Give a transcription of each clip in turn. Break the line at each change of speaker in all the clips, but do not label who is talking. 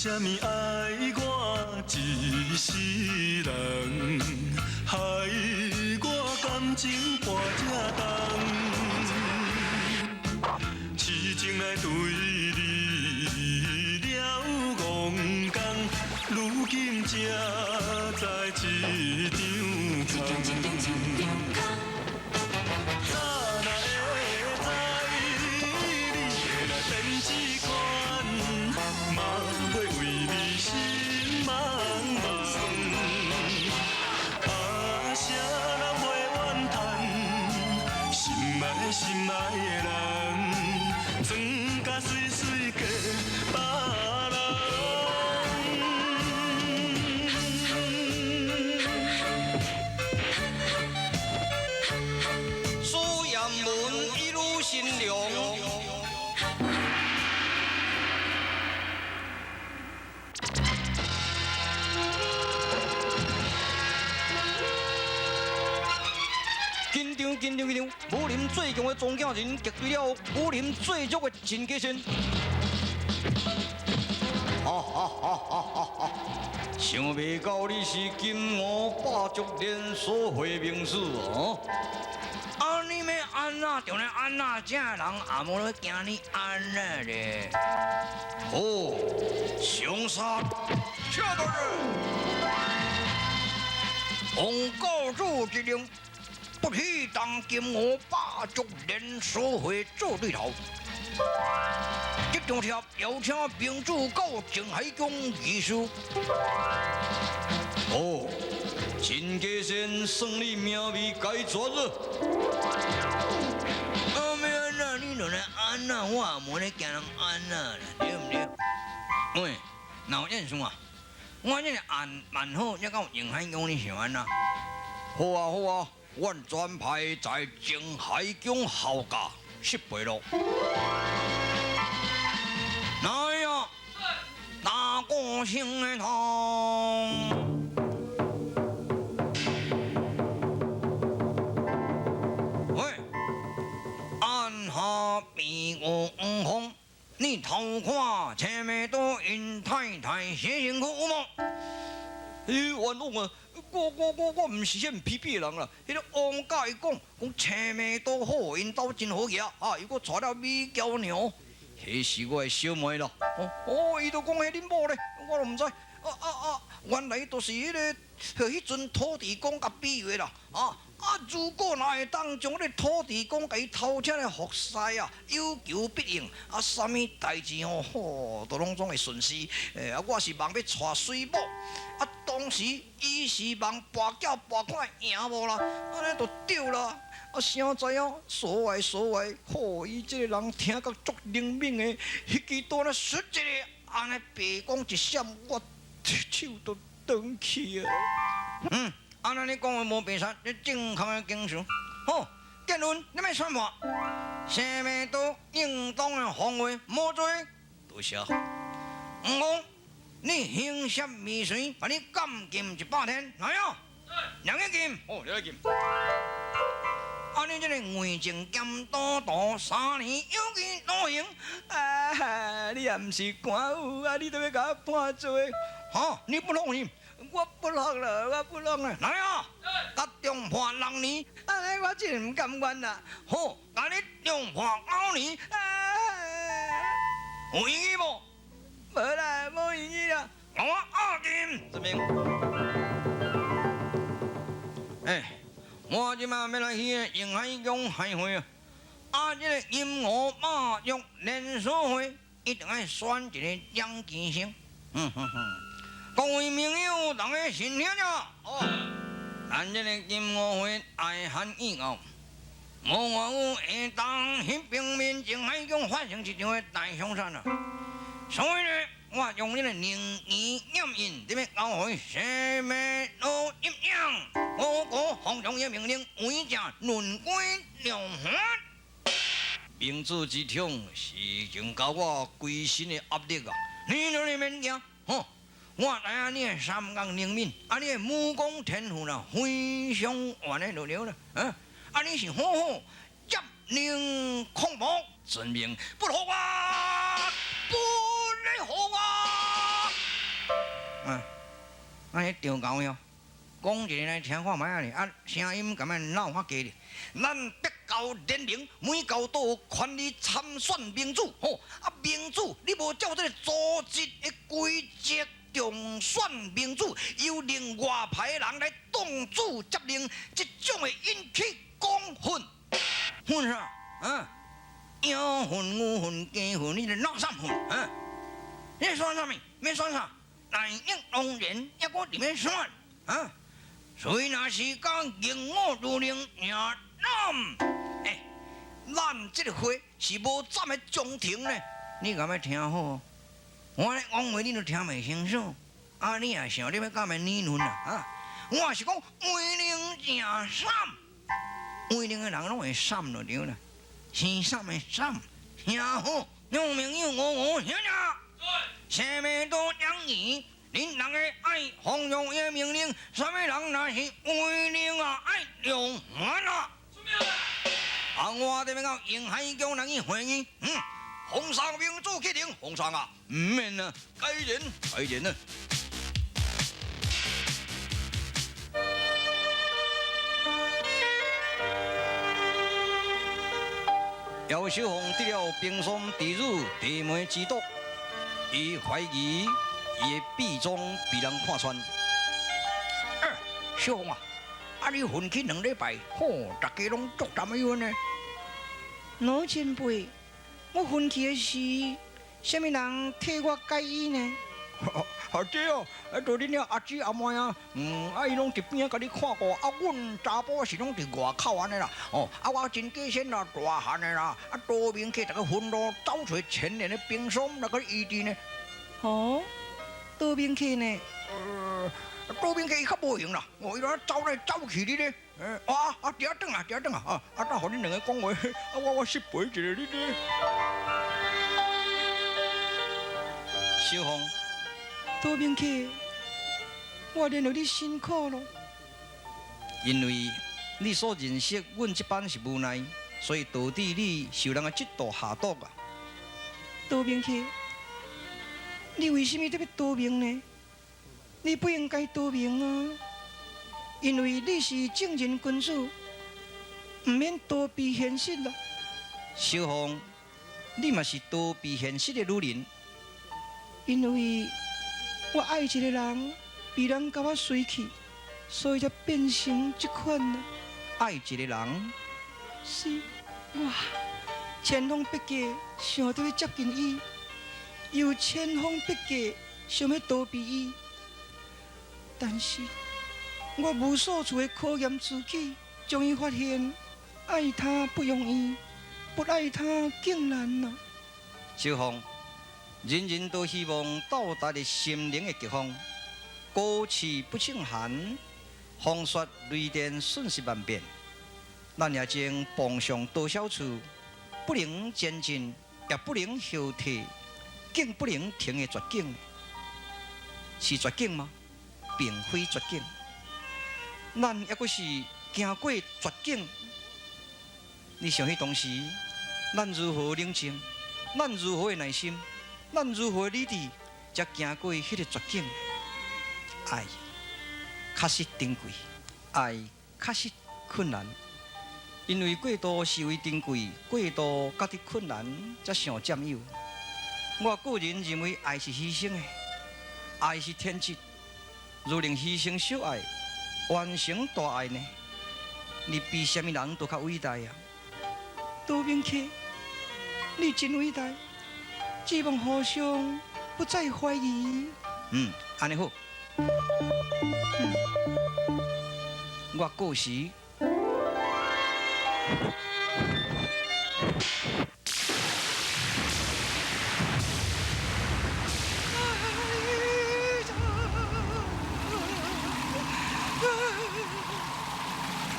啥物愛我一世人，害我感情跋這重，痴情來對你了戇工，如今才知一場空。早若會知你會來變這款，嘛袂為你心茫茫。啊，啥人袂怨嘆，心愛心愛的人，装甲媠媠嫁別人。
苏艷文一路新娘。緊張緊張緊張！武林最強的莊敬仁擊退了武林最弱的陳家仙。哈哈哈哈哈哈！想袂到你是金吾霸族連鎖會名師啊！啊，你欲按怎就來按怎，這人也無咧驚你按怎咧。好，相殺，下大人，奉教主之令，不許當金吾霸族連鎖會做對頭。這張帖邀請明主到靜海宮議事。哦，陳家仙算你命未該絕了。啊，欲按怎你就來按怎，我也無咧驚人按怎啦，對毋對？喂，若有意思啊？我這個案辦好，才到靜海宮，你想按怎？好啊好啊，阮專派在靜海宮候駕釋培樂。來呀，大鼓聲的通。喂，按下變黃風，你偷看前面都因太太寫信去有無？欸，冤枉啊！我毋是啥物卑鄙的人啦。彼個王甲伊講，講青梅都好，𪜶兜真好額啊！伊閣娶了美嬌娘，彼是我的小妹啦。哦哦，伊都講彼恁某咧，我都毋知。啊啊啊！原來就是彼個，彼陣土地公共比喻啦。啊啊！如果若會當將彼個土地公共伊頭前的服侍啊，有求必應，啊，啥物代誌吼，吼，都攏總會順遂。欸，啊，我是望欲娶水某，啊，當時伊是望跋筊跋看會贏無啦，按呢就對啦。啊，誰知影所愛所愛，吼，伊這個人聽甲足靈敏的，彼支刀呢，唰一个，按呢白光一閃，我手都斷去啊。嗯。按呢你講的無白說，這正確的經常。好，結論你欲宣判，啥物都應當的防衛，無罪。多謝。黃公，你行俠未遂，共你監禁100天，來啊！兩個禁，哦，兩個禁。啊，你這個偽證兼賭徒3年有期徒刑。啊，你也毋是官府啊，你都欲共我判罪？哈，你不服刑？我不服啦，我不服啦！來啊，共重判6年，按呢我真毋甘願啦。好，共你重判9年。啊，有異議無？無啦，無異議啦。共我押禁。這邊。欸，我這馬欲來去个瀛海宮開會啊！啊，這个金吾馬玉連鎖會一定愛選一个張其生。嗯哼哼。各位盟友，大家先聽著。哦，咱這个金吾會愛喊以後，無偌久會當彼邊面靜海宮發生一場的大凶殺啊！所以呢，我用這个靈機驗印，這欲交予什麼老執掌，我國皇上的命令，違者論規量罰。明主之寵是增加我規身的壓力啊！你都免驚，吼！我知影你的三工靈敏，啊，你的武功天賦啦，非常完的就對啦，啊，啊，你是好好接能控謀，遵命不服啊，不服啊！啊，啊，彼張猴哟，講一个來聽看覓仔咧，啊，聲音敢若鬧較低咧。咱北教聯盟每教都有權利參選民主，吼啊民主，你無照這个組織的規則重選民主，由另外派的人來當主接任，這種會引起公憤。憤啥？啊？羊糞、牛糞、雞糞，你咧鬧啥糞？啊？你咧選啥物？欲選啥？內應當然，抑閣佇咧選啊？所以若是講硬我如能贏咱，欸，咱這个會是無佔的中庭呢。你敢欲聽好？我咧講話你都聽袂清楚，啊！你也想你欲敢欲理論啊？啊！我是講威能誠閃，威能的人攏會閃就對啦，生閃的閃，聽好，兩朋友我我聽聽，啥物都講義，恁人個愛奉上伊的命令，啥物人若是威能啊，愛用還啊！啊！我得欲到瀛海宮人去會議，嗯，奉上民主決定，奉上啊，毋免啊，改人改人啊！姚秀鳳得了冰霜地乳地梅之毒，伊懷疑伊的臂章被人看穿。欸，秀鳳啊，啊你昏去兩禮拜，吼，大家攏足擔憂呢。
老前輩，我昏去的時，啥物人替我解醫呢？
啊這哦，啊，就恁遐阿姊阿妹啊，嗯，啊伊攏佇邊仔共你看顧，啊，阮查埔是攏佇外口按呢啦，哦，啊我真過身啦，大漢的啦，啊多明客逐个分路走揣千年的冰霜來共你醫治呢。
哦，多明客呢？
多明客伊較無閒啦，哦，伊來走來走去哩咧，啊啊，佇遐轉啊，佇遐轉啊，啊，啊，等予恁兩个講話，啊，我失陪一下你咧。小鳳。
多明客，我連累你辛苦咯。
因為你所認識阮這班是無奈，所以導致你受人的嫉妒下毒啊。
多明客，你為什麼特別多明呢？你不應該多明啊，因為你是正人君子，毋免逃避現實咯。
小鳳，你嘛是逃避現實的女人，
因為我愛一個人，被人共我隨去，所以才變成這款啊。
愛一個人，
是我千方百計想著欲接近伊，又千方百計想欲逃避伊，但是我無數次的考驗自己，終於發現愛他不容易，不愛他更難啊。
小鳳。人人都希望到達的心靈的極峰，高處不勝寒，風雪雷電瞬息萬變。咱也將碰上多少處，不能前進，也不能後退，更不能停的絕境。是絕境嗎？並非絕境。咱抑閣是行過絕境。你想彼當時，咱如何冷靜？咱如何的耐心？咱如何理智，才行過彼个絕境？愛確實珍貴，愛確實困難，因為過度視為珍貴，過度覺得困難，才想佔有。我個人認為，愛是犧牲的，愛是天職。如能犧牲小愛，完成大愛呢？你比啥物人都較偉大啊！
多明客，你真偉大。希望和尚不再懷疑。
嗯，按呢好。我過時。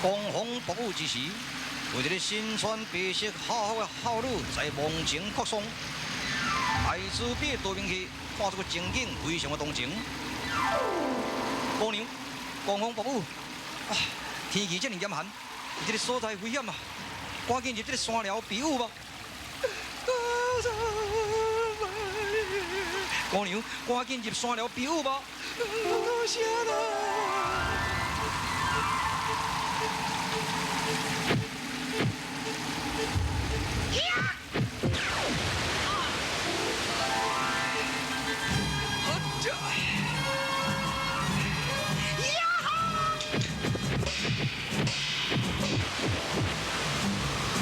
狂風暴雨之時，有一个身穿白色孝服的孝女在忘情哭喪。愛滋病多明去，看這个情景非常的動情。姑娘，狂風暴雨，啊，天氣這麼嚴寒，這个所在危險啊！趕緊入這个山寮避雨吧。姑娘，趕緊入山寮避雨吧。
多謝啦。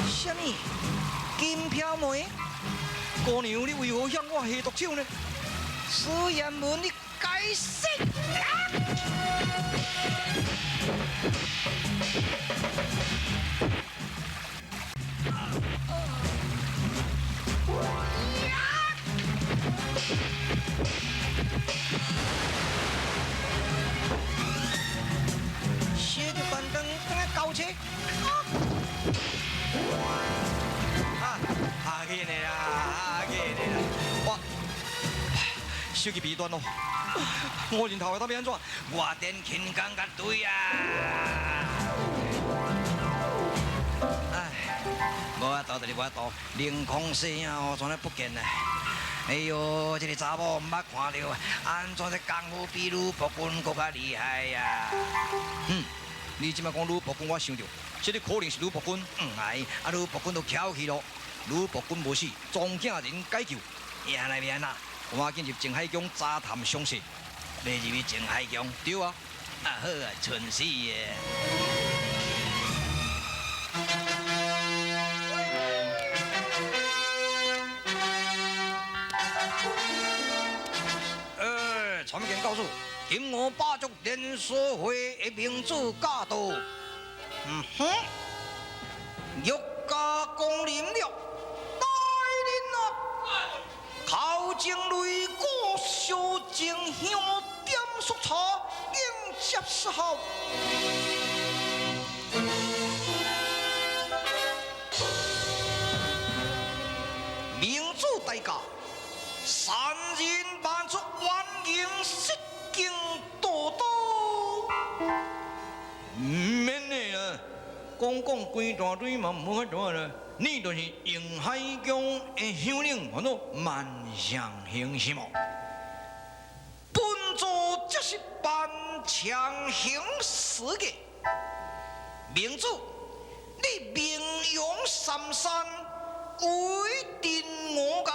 什麼？金飄梅？姑娘，你為何向我下毒手呢？
蘇彦文，你該死！
寫著板凳，等下交車。啊，哈緊的啦，哈緊的啦，我手機鼻端咯，我人頭會當欲按怎？我電輕功較對啊！唉，無法度就是無法度，凌空攝影哦，怎呢不見啊？哎喲，這個查某毋捌看著，按怎這功夫比呂伯君閣較厲害呀？嗯，你這擺講呂伯君，我想著，這個可能是呂伯君，毋係，啊呂伯君都翹去咯。呂伯君無死，莊敬人解救，伊安尼欲按怎？趕緊入靜海宮查探詳細，欲入去靜海宮，對啊，啊好啊，蠢死的。參見教主，金吾百足連鎖會的明主駕到。嗯哼，欲駕光臨了，來人啊！口前擂鼓燒淨香，點肅茶，迎接侍候。明主大駕，三人萬出歡迎失敬多多。毋免的啦，講講規大堆嘛，無法度啦。你就是瀛海宮的首領，叫做萬象行是無？本座則是萬長行事嘅明主，你名揚三山，威震五岳。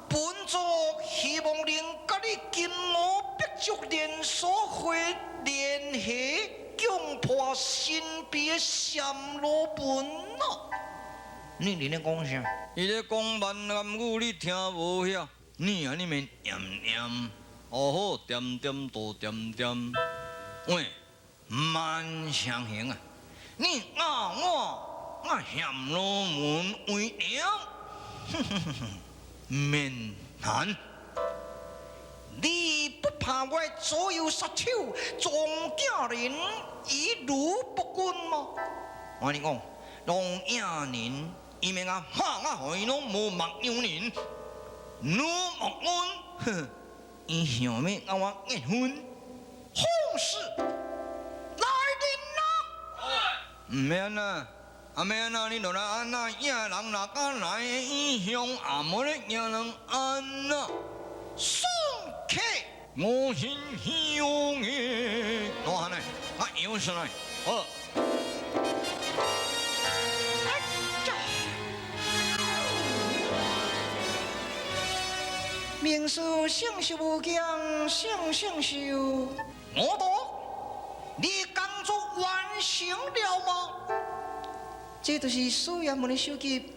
本座希望能佮你金吾白族連鎖會聯合，攻破神秘的暹羅門咯。你佇咧講啥？伊咧講閩南語，你聽無遐？你啊，你免念念，哦好，點點多點點。喂，萬象行啊！你壓我，我暹羅門為點？哼哼哼哼，免談。你不怕我左右殺手莊敬人以呂伯君嗎？我跟你講，莊敬人伊免啊嚇啊，予伊攏無目樣人，呂伯君，哼，伊想欲佮我結婚，放肆！來人啊！毋免啊，啊免啊，你落來按那野人若敢來，伊向也無咧驚人按那送客，我心向的，老漢來，啊摇上來，好。
明師聖壽無疆，聖聖壽。
我道，你工作完成了嗎？
這就是蘇彦文的手機，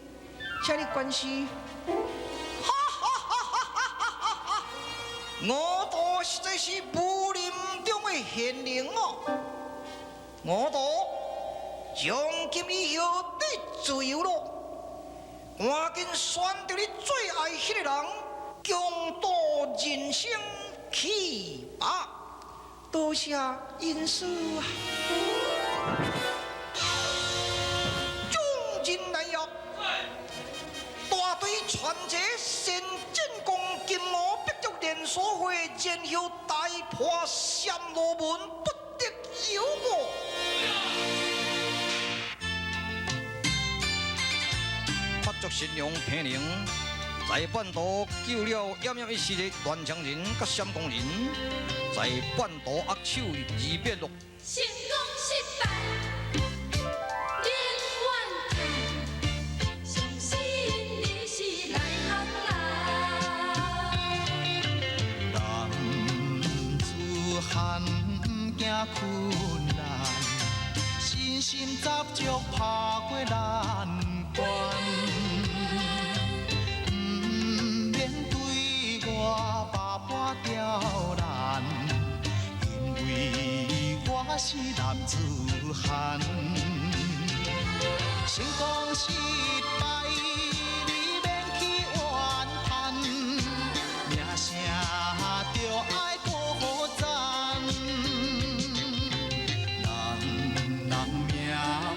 請你關視。
哈哈哈哈哈哈！我道實在是武林中的賢能哦。我道從今以後你自由咯，趕緊選擇你最愛彼個人，共度人生去吧。
多謝恩師啊！
眾人來呀！大隊傳這先進宮金吾白族連鎖會，然後大破暹羅門，不得有誤。白族新娘彭玲，在半途救了奄奄一息的段長仁佮閃光人，在半途握手而別落。
成功失敗，免怨嘆，相信你是內行人。
男子漢毋驚困難，信心十足拍過難關。毋免對我百般刁難，因為我是男子漢。成功失敗，你免去怨嘆，名聲著愛閣讚。人人命運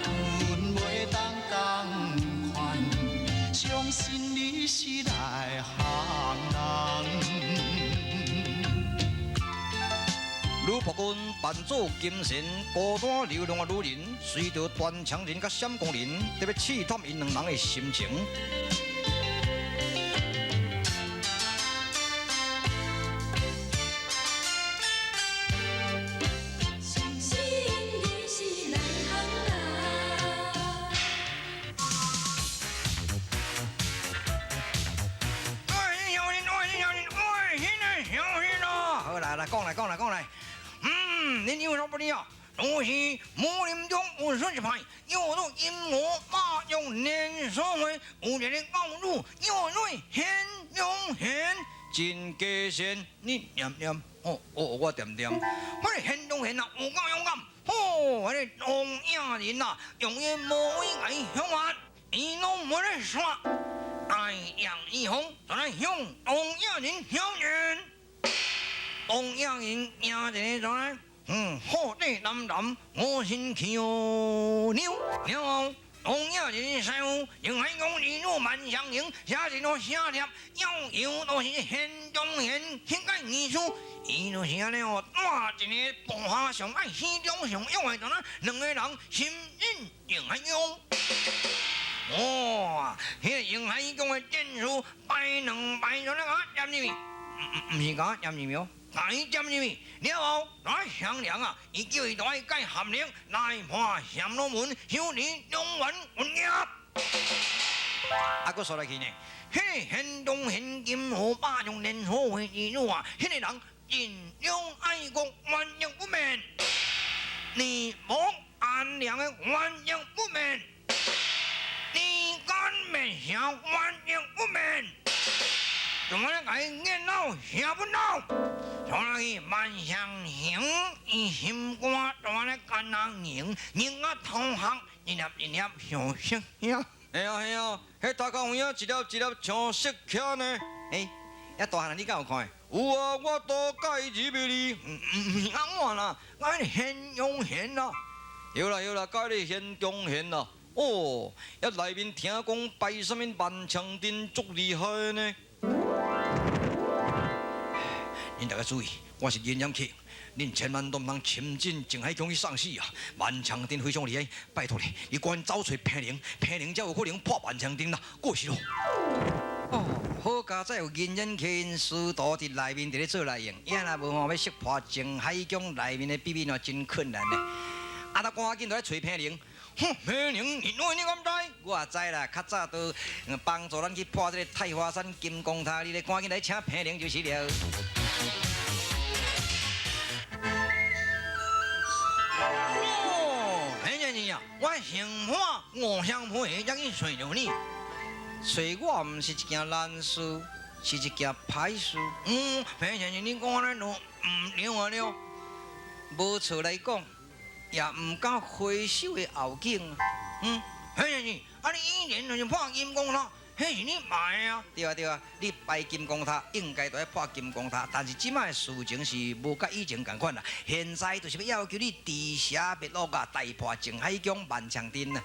袂當仝款，相信你是內行人。
呂伯君扮做精神孤單流浪的女人，隨著段長仁佮閃光人，特別試探𪜶兩人的心情。
相信你是內行人。
喂，小心，喂，小心，喂，現在小心啊！好來來，講來講來講來，恁有所不知啊，都是武林中有說一派，叫做陰謀馬將連鎖會，有一个高女叫做現中現，真假善，你念念，哦哦，我念念，我個現中現啊，有夠勇敢，吼，彼个王野人啊，用伊魔威來向法，伊攏無咧煞，愛楊一峰就來向王野人挑戰。王野人贏一個怎呢？虎地南南，我心橋扭了後，王野人師傅用海公一路萬相迎，寫一路寫帖，要求都是現中現，乞丐藝術，伊就是按呢哦，帶一個部下上愛始終上勇的，怎呢？兩個人心印定海公。哇！彼个瀛海宮的戰士排兩排就咧共我佔入去，毋是共我佔入去哦，共伊佔入去了後，來商量啊，伊叫伊來蓋合力來破暹羅門，修理中原軍業。啊，閣說來去呢，彼个現東現金河馬將連鎖會之女啊，彼個人盡忠愛國，頑強不變，你無安良的頑強不變。你敢面啥頑強不變？怎麼咧？共伊熱鬧下不鬧？所以萬相行，伊心肝怎麼咧？干那硬，硬啊頭殼一粒一粒像石遐。
嘿啊嘿啊，彼頭殼有影一粒一粒像石刻呢。
欸，遐大漢你敢有看？
有啊，我都佮伊入去哩。
毋是按怎啦，我彼个現中現啦。
對啦對啦，佮彼個現中現啦。哦，遐內面聽講擺啥物萬長陣足厲害呢。
恁大家注意，我是營養客，恁千萬都毋通侵進靜海宮去送死啊！萬長陣非常厲害，拜託你，你趕緊走揣平靈，平靈才有可能破萬長陣啦。過去咯。哦，好佳哉有銀人客𪜶師徒佇內面佇咧做內應，伊若無吼欲識破靜海宮內面的秘密，真困難呢。啊，他趕緊就來揣平靈。哼，平靈，你敢知？我也知啦，較早都幫助咱去破這个太華山金剛塔，你咧趕緊來請平靈就是了。哦，平先生啊，我先破五香皮，才去揣著你。揣我毋是一件難事，是一件歹事。平先生，你講按呢都毋對啊了，無錯來講。也毋敢回首的後景。彼先生，啊你以前就是破金剛塔，彼是你埋的啊？對啊對啊，你拜金剛塔應該都愛破金剛塔，但是這擺的事情是無佮以前仝款啦。現在就是欲要求你除邪滅惡啊，大破靜海宮萬長陣啊。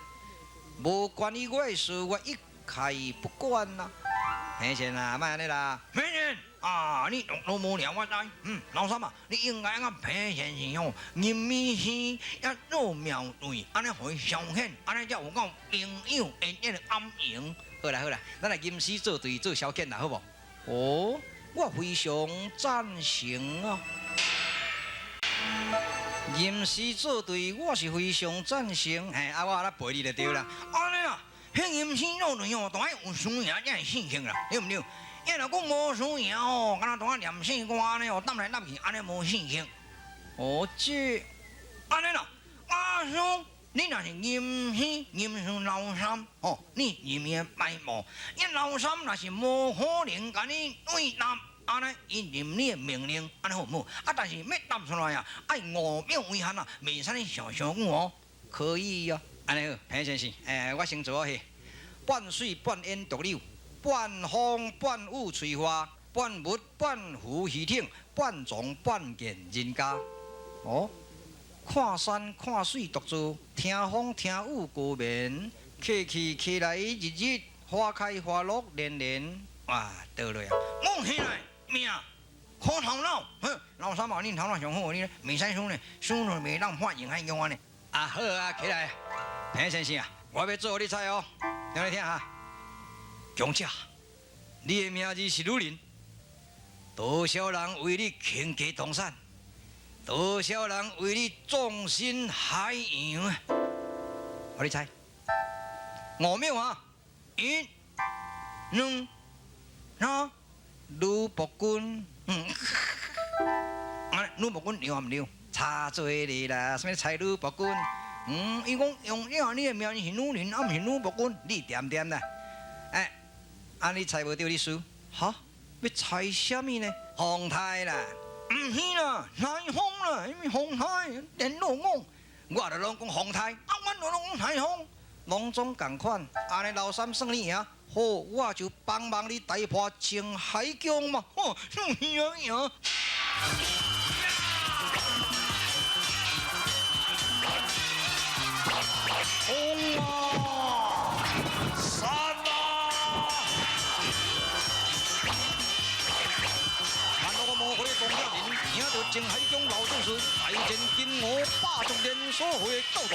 無關於我的事，我一概不管啊。彼先生啊，莫按呢啦。彼先生啊，你攏無聊我知。老三啊，你應該按平先生哦，飲米線，抑做廟對，按呢予伊消遣，按呢才有夠營養，會這个暗營。好啦好啦，咱來吟詩作對做消遣啦，好無？哦，我非常贊成啊！吟詩作對，我是非常贊成。嘿，啊，我來陪你就對啦。按呢啊，彼吟詩作對哦，都愛有輸贏才會刺激啦，對毋對？伊若講無輸贏哦，敢若當念詩歌按呢哦，答來答去，按呢無刺激。哦，這按呢啦，阿叔，你若是吟詩吟輸老三，哦，你吟伊敗無？伊老三若是無可能共你對答，按呢伊認你的命令，按呢好毋好？啊，但是欲答出來啊，愛5秒為限啊，袂使你想傷久哦。可以哦，按呢好，彭先生，我先做好去。半水半煙獨柳，半風半雨催花，半物半浮魚艇，半藏半見人家。哦，看山看水獨坐，聽風聽雨過眠，客去客來日日，花開花落年年。哇，倒落啊！講起來命，靠頭腦。哼，老三啊，恁頭腦上好，你袂使輸呢，輸了袂當發現海疆按呢。啊好啊，起來，彭先生啊，我欲做予你猜哦，聽來聽哈。強者，你的名字是女人，多少人為你傾家蕩產，多少人為你葬身海洋啊！予你猜，5秒啊，一、兩、三，呂伯君，啊，呂伯君對毋對？差做哩啦，啥物猜呂伯君？伊講用你的名字是女人，啊，毋是呂伯君，你恬恬啦。哎，啊你猜無對，你輸。哈？欲猜啥物呢？風颱啦，毋是啦，颱風啦，啥物風颱？電腦講，我就攏講風颱，啊，阮就攏講颱風，攏總仝款。按呢老三算你贏，好，我就幫忙你大破靖海疆嘛。吼，贏贏。風啊，山啊！萬惡魔鬼莊家人，贏著靖海疆老祖師，大戰金吾霸族連鎖會教徒。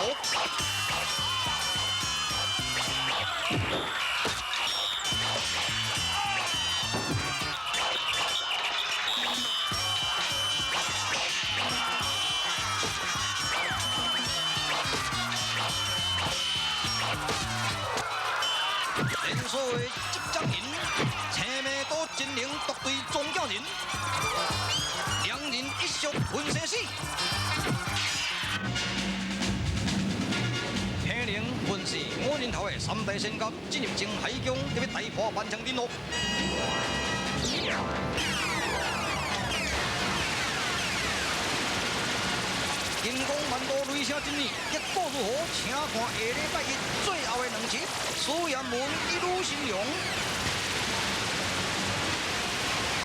連鎖會執掌人，青眉刀真靈獨對莊家人，兩人一宿分生死。天靈分世五人頭的三大仙甲進入靖海疆，欲大破萬丈陣咯。金光萬道雷聲真利，結果如何？請看下禮拜一最後的兩集《思言門一女新娘》。